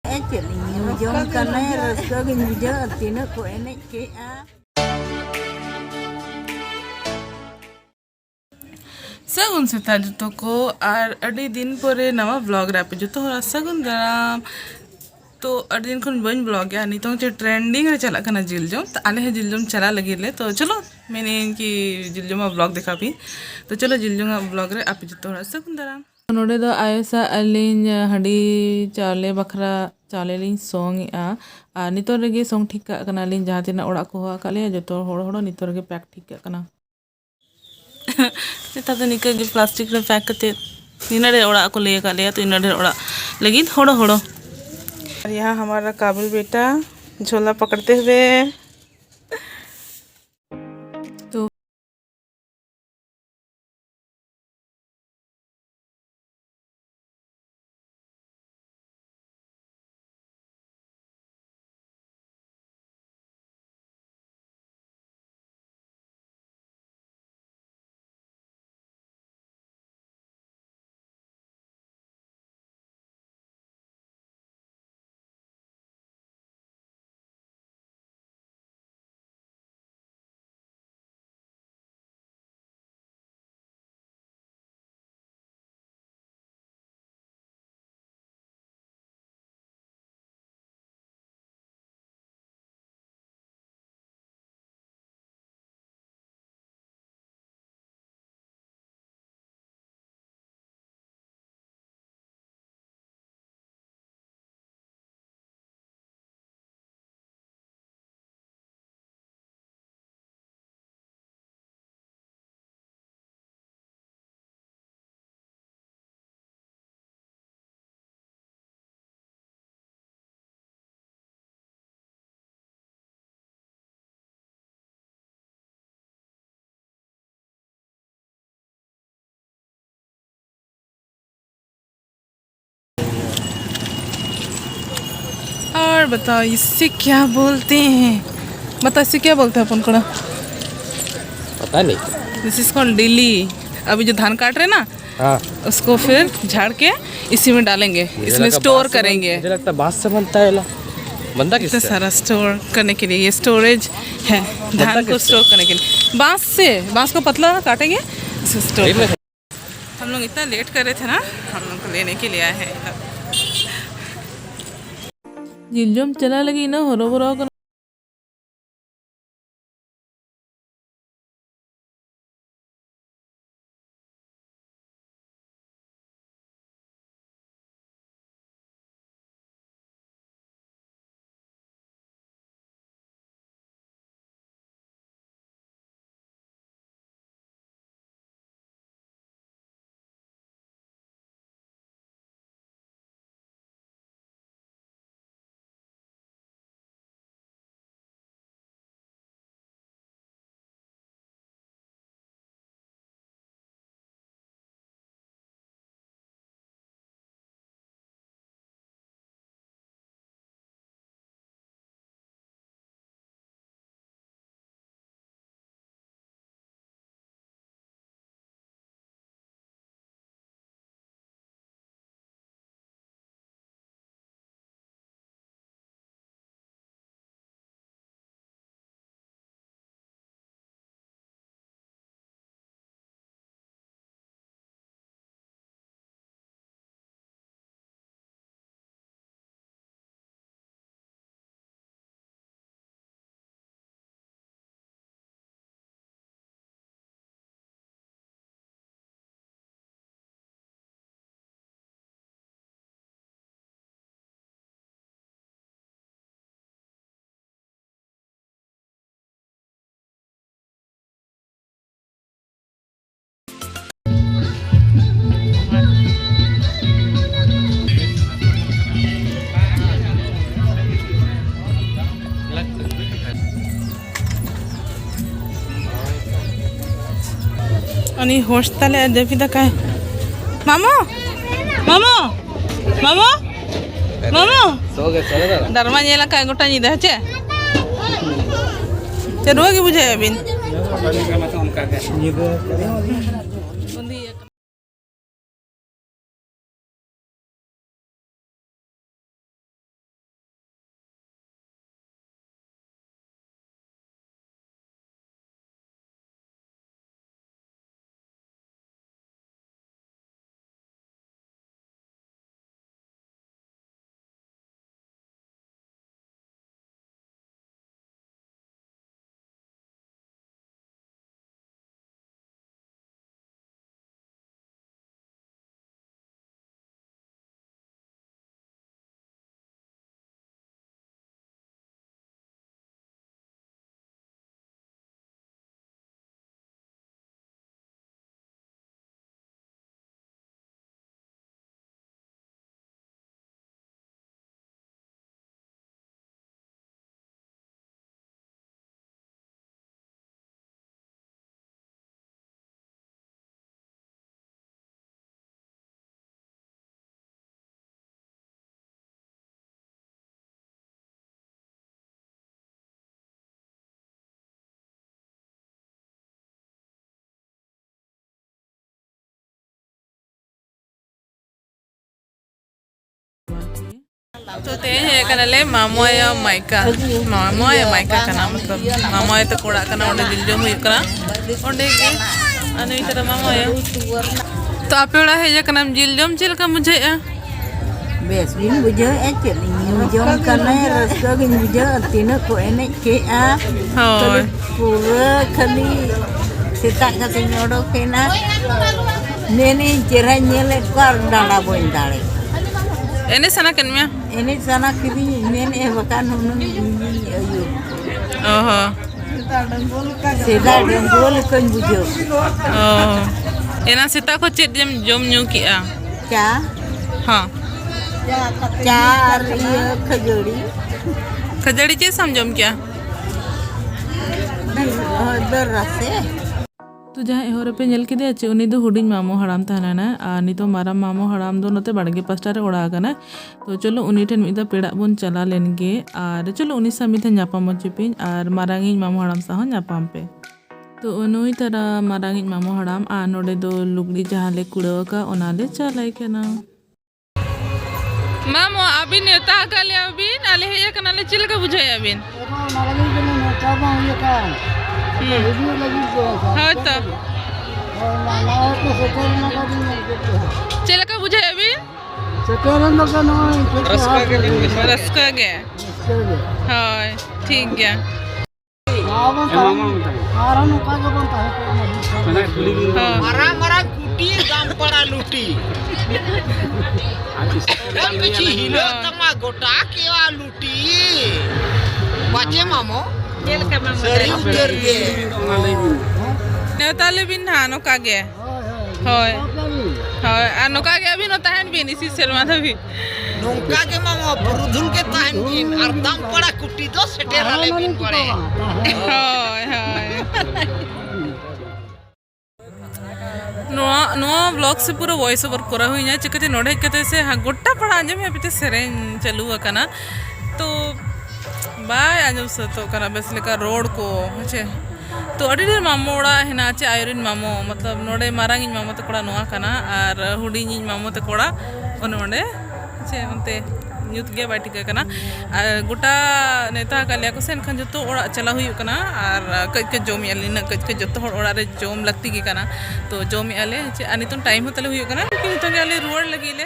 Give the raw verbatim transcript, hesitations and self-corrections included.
ᱪᱮᱫ ᱤᱧ ᱧᱩ ᱡᱚᱝ ᱠᱟᱱᱟ, ᱨᱟᱹᱥᱠᱟᱹ ᱜᱤᱧ ᱵᱩᱡᱷᱟᱹᱣᱟ, ᱛᱤᱱᱟᱹᱜ ᱠᱚ ᱮᱱᱮᱡ ᱠᱮᱜᱼᱟ᱾ ᱥᱟᱹᱜᱩᱱ ᱥᱮᱛᱟᱜ ᱡᱚᱛᱚ ᱠᱚ, ᱟᱨ ᱟᱹᱰᱤ ᱫᱤᱱ ᱯᱚᱨᱮ ᱱᱟᱣᱟ vlog ᱨᱮ ᱟᱯᱮ ᱡᱚᱛᱚ ᱦᱚᱲ ᱥᱟᱹᱜᱩᱱ ᱫᱟᱨᱟᱢ᱾ ᱛᱚ, ᱟᱹᱰᱤ ᱫᱤᱱ ᱠᱷᱚᱱ ᱵᱟᱹᱧ vlog ᱮᱜᱼᱟ, ᱱᱤᱛᱚᱝ ᱪᱮᱫ trending ᱨᱮ ᱪᱟᱞᱟᱜ ᱠᱟᱱᱟ ᱡᱤᱞ ᱡᱚᱢ, ᱛᱚ ᱟᱞᱮ ᱦᱚᱸ ᱡᱤᱞ ᱡᱚᱢ ᱪᱟᱞᱟᱜ ᱞᱟᱹᱜᱤᱫ ᱞᱮ᱾ ᱛᱚ ᱪᱚᱞᱚ, ᱢᱮᱱᱮᱧ ᱠᱤ ᱡᱤᱞ ᱡᱚᱢᱟᱜ vlog ᱫᱮᱠᱷᱟᱣ ᱯᱮ᱾ ᱛᱚ ᱪᱚᱞᱚ, ᱡᱤᱞ ᱡᱚᱢᱟᱜ vlog ᱨᱮ ᱟᱯᱮ ᱡᱚᱛᱚ ᱦᱚᱲ ᱥᱟᱹᱜᱩᱱ ᱫᱟᱨᱟᱢ᱾ ᱱᱚᱰᱮ ᱫᱚ ᱟᱭᱳ ᱥᱟᱶ ᱟᱹᱞᱤᱧ ᱦᱟᱺᱰᱤ ᱪᱟᱣᱞᱮ ᱵᱟᱠᱷᱨᱟ ᱪᱟᱣᱞᱮ ᱞᱤᱧ ᱥᱚᱝ ᱮᱜᱼᱟ᱾ ᱟᱨ ᱱᱤᱛᱚᱜ ᱨᱮᱜᱮ ᱥᱚᱝ ᱴᱷᱤᱠ ᱠᱟᱜ ᱠᱟᱱᱟᱞᱤᱧ, ᱡᱟᱦᱟᱸ ᱛᱤᱱᱟᱹᱜ ᱚᱲᱟᱜ ᱠᱚ ᱦᱚᱦᱚ ᱟᱠᱟᱫ ᱞᱮᱭᱟ, ᱡᱚᱛᱚ ᱦᱚᱲ ᱦᱚᱲ ᱱᱤᱛᱚᱜ ᱨᱮᱜᱮ pack ᱴᱷᱤᱠ ᱠᱟᱜ ᱠᱟᱱᱟ᱾ ᱱᱮᱛᱟᱨ ᱫᱚ ᱱᱤᱝᱠᱟᱹ ᱜᱮ plastic ᱨᱮ pack ᱠᱟᱛᱮ ᱱᱤᱱᱟᱹᱜ ᱰᱷᱮᱨ ᱚᱲᱟᱜ ᱠᱚ ᱞᱟᱹᱭ ᱟᱠᱟᱫ ᱞᱮᱭᱟ, ᱛᱚ ᱤᱱᱟᱹᱜ ᱰᱷᱮᱨ ᱚᱲᱟᱜ ᱞᱟᱹᱜᱤᱫ ᱦᱚᱲᱚ ᱦᱚᱲᱚ᱾ और यहाँ हमारा काबिल बेटा झोला पकड़ते हुए। तो और बताओ, इसे क्या बोलते हैं? बताओ, इसे क्या बोलते हैं अपन कड़ा? पता नहीं। This is called daily. अभी जो धान काट रहे हैं ना, हाँ। उसको फिर झाड़ के इसी में डालेंगे, मुझे इसमें लगा स्टोर बांस से बन-, करेंगे। मुझे लगता है बांस से बनता है ये ला। बनता इतना किससे? सारा स्टोर करने के लिए ये स्टोरेज है, बनता धान को किससे? स्टोर करने के लिए। बांस से, बांस को पतला काटेंगे, इसे स्टोर यही में करेंगे। हम लोग इतना लेट कर रहे थे ना, हम लोग को लेने के लिए आए हैं ये लोग। ᱡᱤᱞ ᱡᱚᱢ ᱪᱟᱞᱟᱜ ᱞᱟᱹᱜᱤᱫ ᱤᱱᱟᱹ ᱦᱚᱨᱚᱵᱚᱨᱚ ᱠᱟᱱᱟ᱾ ᱩᱱᱤ ᱦᱳᱥᱴ ᱛᱟᱞᱮ ᱟᱨ ᱡᱟᱹᱯᱤᱫ ᱟᱠᱟᱭ᱾ ᱢᱟᱢᱚ! ᱢᱟᱢᱚ! ᱢᱟᱢᱚ! ᱢᱟᱢᱚ! ᱥᱚ ᱜᱮ ᱥᱚ ᱜᱮ ᱫᱟᱫᱟ᱾ ᱰᱟᱨᱢᱟ ᱧᱮᱞ ᱟᱠᱟᱫ ᱜᱚᱴᱟ ᱧᱤᱫᱟᱹ, ᱦᱮᱸ ᱪᱮ? ᱪᱮ ᱨᱩᱣᱟᱹ ᱜᱮ ᱵᱩᱡᱷᱟᱹᱣᱮᱫ ᱵᱤᱱ? ᱧᱤᱫᱟᱹ᱾ ᱛᱚ ᱛᱮᱦᱮᱧ ᱦᱮᱡ ᱠᱟᱱᱟᱞᱮ ᱢᱟᱢᱚ ᱟᱭᱳ ᱢᱟᱭᱠᱟ᱾ ᱢᱟᱢᱚ ᱟᱭᱳ ᱢᱟᱭᱠᱟ ᱠᱟᱱᱟ, ᱢᱚᱛᱞᱚᱵ ᱢᱟᱢᱚ ᱟᱭᱳ ᱛᱟᱠᱚ ᱚᱲᱟᱜ ᱠᱟᱱᱟ, ᱚᱸᱰᱮ ᱡᱤᱞ ᱡᱚᱢ ᱦᱩᱭᱩᱜ ᱠᱟᱱᱟ᱾ ᱚᱸᱰᱮ ᱜᱮ᱾ ᱟᱨ ᱱᱩᱭ ᱛᱟᱨᱟ ᱢᱟᱢᱚ ᱟᱭᱳ᱾ ᱛᱚ ᱟᱯᱮ ᱚᱲᱟᱜ ᱦᱮᱡ ᱟᱠᱟᱱᱟᱢ, ᱡᱤᱞ ᱡᱚᱢ ᱪᱮᱫ ᱞᱮᱠᱟᱢ ᱵᱩᱡᱷᱟᱹᱣᱮᱫᱼᱟ? ᱵᱮᱥ ᱜᱤᱧ ᱵᱩᱡᱷᱟᱹᱣᱮᱫᱼᱟ, ᱪᱮᱫ ᱤᱧ ᱧᱩ ᱡᱚᱢ ᱠᱟᱱᱟ, ᱨᱟᱹᱥᱠᱟᱹ ᱜᱤᱧ ᱵᱩᱡᱷᱟᱹᱣᱮᱫᱼᱟ᱾ ᱛᱤᱱᱟᱹᱜ ᱠᱚ ᱮᱱᱮᱡ ᱠᱮᱜᱼᱟ, ᱦᱳᱭ᱾ ᱠᱷᱟᱹᱞᱤ ᱯᱩᱨᱟᱹ ᱠᱷᱟᱹᱞᱤ ᱥᱮᱛᱟᱜ ᱠᱟᱛᱮᱧ ᱚᱰᱚᱠ ᱮᱱᱟ, ᱢᱮᱱᱮᱫ ᱪᱮᱦᱨᱟᱧ ᱧᱮᱞᱮᱫ ᱠᱚᱣᱟ ᱟᱨ ᱰᱟᱸᱰᱟ ᱵᱟᱹᱧ ᱫᱟᱲᱮ᱾ ᱮᱱᱮᱡ ᱥᱟᱱᱟ ᱠᱮᱫ ᱢᱮᱭᱟ? ᱮᱱᱮᱡ ᱥᱟᱱᱟ ᱠᱤᱫᱤᱧ, ᱢᱮᱱᱮᱫ ᱵᱟᱠᱷᱟᱱ ᱦᱩᱱᱟᱹᱝ ᱤᱧ ᱟᱹᱭᱩᱵ᱾ ᱚ ᱦᱚᱸ᱾ ᱥᱮᱫᱟᱭ ᱰᱟᱺᱜᱩᱣᱟᱹ ᱞᱮᱠᱟᱧ ᱵᱩᱡᱷᱟᱹᱣ᱾ ᱚ᱾ ᱮᱱᱟᱝ ᱥᱮᱛᱟᱜ ᱠᱷᱚᱱ ᱪᱮᱫ ᱮᱢ ᱡᱚᱢ ᱧᱩ ᱠᱮᱜᱼᱟ? ᱪᱟ᱾ ᱦᱚᱸ᱾ ᱪᱟ ᱟᱨ ᱤᱭᱟᱹ ᱠᱷᱟᱹᱡᱟᱹᱲᱤ᱾ ᱠᱷᱟᱹᱡᱟᱹᱲᱤ ᱪᱮᱫ ᱥᱟᱶ ᱡᱚᱢ ᱠᱮᱜᱼᱟ? ᱫᱟᱹᱞ, ᱫᱟᱹᱞ ᱨᱟᱥᱮ᱾ ᱛᱚ ᱡᱟᱦᱟᱸᱭ ᱮᱦᱚᱵ ᱨᱮᱯᱮ ᱧᱮᱞ ᱠᱮᱫᱮᱭᱟ ᱪᱮ, ᱩᱱᱤ ᱫᱚ ᱦᱩᱰᱤᱧ ᱢᱟᱢᱚ ᱦᱟᱲᱟᱢ ᱛᱟᱦᱮᱸ ᱞᱮᱱᱟᱭ, ᱟᱨ ᱱᱤᱛᱚᱜ ᱢᱟᱨᱟᱝ ᱢᱟᱢᱚ ᱦᱟᱲᱟᱢ ᱫᱚ ᱱᱚᱛᱮ ᱵᱟᱲᱜᱮ ᱯᱟᱥᱴᱟ ᱨᱮ ᱚᱲᱟᱜ ᱟᱠᱟᱱᱟᱭ᱾ ᱛᱚ ᱪᱚᱞᱚ ᱩᱱᱤ ᱴᱷᱮᱱ ᱢᱤᱫ ᱫᱷᱟᱣ ᱯᱮᱲᱟᱜ ᱵᱚᱱ ᱪᱟᱞᱟᱣ ᱞᱮᱱ ᱜᱮ, ᱟᱨ ᱪᱚᱞᱚ ᱩᱱᱤ ᱥᱟᱶ ᱢᱤᱫ ᱫᱷᱟᱣ ᱧᱟᱯᱟᱢ ᱦᱚᱪᱚ ᱯᱮᱧ, ᱟᱨ ᱢᱟᱨᱟᱝᱤᱧ ᱢᱟᱢᱚ ᱦᱟᱲᱟᱢ ᱥᱟᱶ ᱦᱚᱸ ᱧᱟᱯᱟᱢ ᱯᱮ᱾ ᱛᱚ ᱱᱩᱭ ᱛᱟᱨᱟ ᱢᱟᱨᱟᱝᱤᱡ ᱢᱟᱢᱚ ᱦᱟᱲᱟᱢ, ᱟᱨ ᱱᱚᱰᱮ ᱫᱚ ᱞᱩᱜᱽᱲᱤ ᱡᱟᱦᱟᱸ ᱞᱮ ᱠᱩᱲᱟᱹᱣ ᱟᱠᱟᱫ ᱚᱱᱟ ᱞᱮ ᱪᱟᱞᱟᱭ ᱠᱟᱱᱟ᱾ ᱢᱟᱢᱚ, ᱟᱹᱵᱤᱱ ᱱᱮᱣᱛᱟ ᱟᱠᱟᱫ ᱞᱮᱭᱟ ᱵᱤᱱ, ᱟᱞᱮ ᱦᱮᱡ ᱟᱠᱟᱱᱟᱞᱮ, ᱪᱮᱫ ᱞᱮᱠᱟ ᱵᱩᱡᱷᱟᱹᱣᱮᱫᱼᱟ ᱵᱤᱱ? ᱮᱠᱫᱚᱢ ᱚᱱᱟ ᱞᱟᱹᱜᱤᱫ ᱜᱮᱞᱮ ᱱᱮᱣᱛᱟ ᱢᱟ ᱦᱩᱭ ᱟᱠᱟᱱ᱾ ᱦᱩᱸ᱾ ᱦᱤᱡᱩᱜ ᱞᱟᱹᱜᱤᱫ ᱜᱮ᱾ ᱦᱳᱭ ᱛᱚ᱾ ᱦᱳᱭ, ᱢᱟ, ᱱᱚᱜᱼᱚᱭ ᱯᱮ ᱥᱮᱴᱮᱨ ᱮᱱᱟ, ᱵᱟᱵᱤᱱ ᱧᱮᱞ ᱠᱮᱫ ᱜᱮᱭᱟ᱾ ᱪᱮᱫ ᱞᱮᱠᱟ ᱵᱩᱡᱷᱟᱹᱣᱮᱫᱼᱟ ᱵᱤᱱ? ᱥᱮᱴᱮᱨᱮᱱ ᱫᱚ ᱱᱚᱜᱼᱚᱭ ᱪᱮᱫ ᱨᱟᱹᱥᱠᱟᱹ ᱜᱮ ᱞᱤᱧ ᱵᱩᱡᱷᱟᱹᱣᱟ᱾ ᱨᱟᱹᱥᱠᱟᱹ ᱜᱮ᱾ ᱨᱟᱹᱥᱠᱟᱹ ᱜᱮ᱾ ᱦᱳᱭ, ᱴᱷᱤᱠ ᱜᱮᱭᱟ᱾ ᱟᱨᱦᱚᱸ ᱱᱚᱝᱠᱟ ᱜᱮᱵᱚᱱ ᱛᱟᱦᱮᱸ ᱠᱚᱜ ᱢᱟ᱾ ᱦᱚᱸ᱾ ᱢᱟᱨᱟᱝ ᱢᱟᱨᱟᱝ ᱠᱩᱴᱤ ᱫᱟᱢᱯᱟᱲᱟ ᱞᱩᱴᱤ᱾ ᱮᱢ ᱵᱤᱪᱷᱤ ᱦᱤᱞᱟᱹᱜ ᱛᱟᱢᱟ ᱜᱚᱴᱟ ᱠᱮᱣᱟ ᱞᱩᱴᱤ᱾ ᱵᱟᱪᱮ ᱢᱟᱢᱚ? ᱪᱮᱫ ᱞᱮᱠᱟ ᱢᱟᱢᱚ? ᱥᱟᱹᱨᱤ ᱩᱛᱟᱹᱨ ᱜᱮ᱾ ᱱᱮᱣᱛᱟ ᱞᱮᱵᱤᱱ ᱱᱟᱦᱟᱜ ᱱᱚᱝᱠᱟ ᱜᱮ᱾ ᱦᱳᱭ᱾ ᱦᱳᱭ, ᱟᱨ ᱱᱚᱝᱠᱟ ᱜᱮ ᱟᱹᱵᱤᱱ ᱦᱚᱸ ᱛᱟᱦᱮᱱ ᱵᱤᱱ ᱤᱥᱤ ᱥᱮᱨᱢᱟ ᱫᱷᱟᱹᱵᱤᱡ᱾ ᱱᱚᱝᱠᱟ ᱜᱮ ᱢᱟᱢᱚ, ᱯᱩᱨᱩᱫᱷᱩᱞ ᱜᱮ ᱛᱟᱦᱮᱱ ᱵᱤᱱ, ᱟᱨ ᱫᱟᱢᱯᱟᱲᱟ ᱠᱩᱴᱤ ᱫᱚ ᱥᱮᱴᱮᱨ ᱟᱞᱮ ᱵᱤᱱ ᱵᱟᱲᱮ᱾ ᱦᱳᱭ, ᱦᱳᱭ᱾ ᱱᱚᱣᱟ, ᱱᱚᱣᱟ vlog ᱥᱮ ᱯᱩᱨᱟᱹ voice over ᱠᱚᱨᱟᱣ ᱦᱩᱭᱱᱟ, ᱪᱤᱠᱟᱹᱛᱮ ᱱᱚᱰᱮ ᱦᱮᱡ ᱠᱟᱛᱮ ᱥᱮ ᱦᱟ-, ᱜᱚᱴᱟ ᱯᱟᱲᱟ ᱟᱸᱡᱚᱢ ᱦᱮᱡ ᱯᱮ ᱥᱮᱨᱮᱧ ᱪᱟᱹᱞᱩ ᱟᱠᱟᱱᱟ, ᱛᱚ ᱵᱟᱭ ᱟᱸᱡᱚᱢ ᱥᱟᱹᱛᱚᱜ ᱠᱟᱱᱟ ᱵᱮᱥ ᱞᱮᱠᱟ ᱨᱚᱲ ᱠᱚ, ᱦᱮᱸ ᱪᱮ? ᱛᱚ ᱟᱹᱰᱤ ᱰᱷᱮᱨ ᱢᱟᱢᱚ ᱚᱲᱟᱜ ᱦᱮᱱᱟᱜᱼᱟ ᱪᱮ, ᱟᱭᱳ ᱨᱮᱱ ᱢᱟᱢᱚ, ᱢᱚᱛᱞᱚᱵ ᱱᱚᱰᱮ ᱢᱟᱨᱟᱝᱤᱡ ᱢᱟᱢᱚ ᱛᱟᱠᱚ ᱚᱲᱟᱜ ᱱᱚᱣᱟ ᱠᱟᱱᱟ, ᱟᱨ ᱦᱩᱰᱤᱧᱤᱡ ᱢᱟᱢᱚ ᱛᱟᱠᱚ ᱚᱲᱟᱜ ᱚᱱᱮ ᱚᱸᱰᱮ ᱪᱮ ᱚᱱᱛᱮ ᱧᱩᱛ ᱜᱮᱭᱟ, ᱵᱟᱭ ᱴᱷᱤᱠᱟᱹ ᱠᱟᱱᱟ᱾ ᱟᱨ ᱜᱚᱴᱟ ᱱᱮᱣᱛᱟ ᱟᱠᱟᱫ ᱞᱮᱭᱟ ᱠᱚ ᱥᱮ, ᱮᱱᱠᱷᱟᱱ ᱡᱚᱛᱚ ᱚᱲᱟᱜ ᱪᱟᱞᱟᱣ ᱦᱩᱭᱩᱜ ᱠᱟᱱᱟ᱾ ᱟᱨ ᱠᱟᱹᱡ ᱠᱟᱹᱡ ᱡᱚᱢᱮᱜᱼᱟ ᱞᱮ, ᱤᱱᱟᱹᱜ ᱠᱟᱹᱡ ᱠᱟᱹᱡ ᱡᱚᱛᱚ ᱦᱚᱲ ᱚᱲᱟᱜ ᱨᱮ ᱡᱚᱢ ᱞᱟᱹᱠᱛᱤ ᱜᱮ ᱠᱟᱱᱟ᱾ ᱛᱚ ᱡᱚᱢᱮᱜᱼᱟ ᱞᱮ ᱪᱮ, ᱟᱨ ᱱᱤᱛᱚᱝ ᱴᱟᱭᱤᱢ ᱦᱚᱸ ᱛᱟᱞᱮ ᱦᱩᱭᱩᱜ ᱠᱟᱱᱟ, ᱞᱮᱠᱤᱱ ᱱᱤᱛᱚᱝ ᱜᱮ ᱟᱞᱮ ᱨᱩᱣᱟᱹᱲ ᱞᱟᱹᱜᱤᱫ ᱞᱮ᱾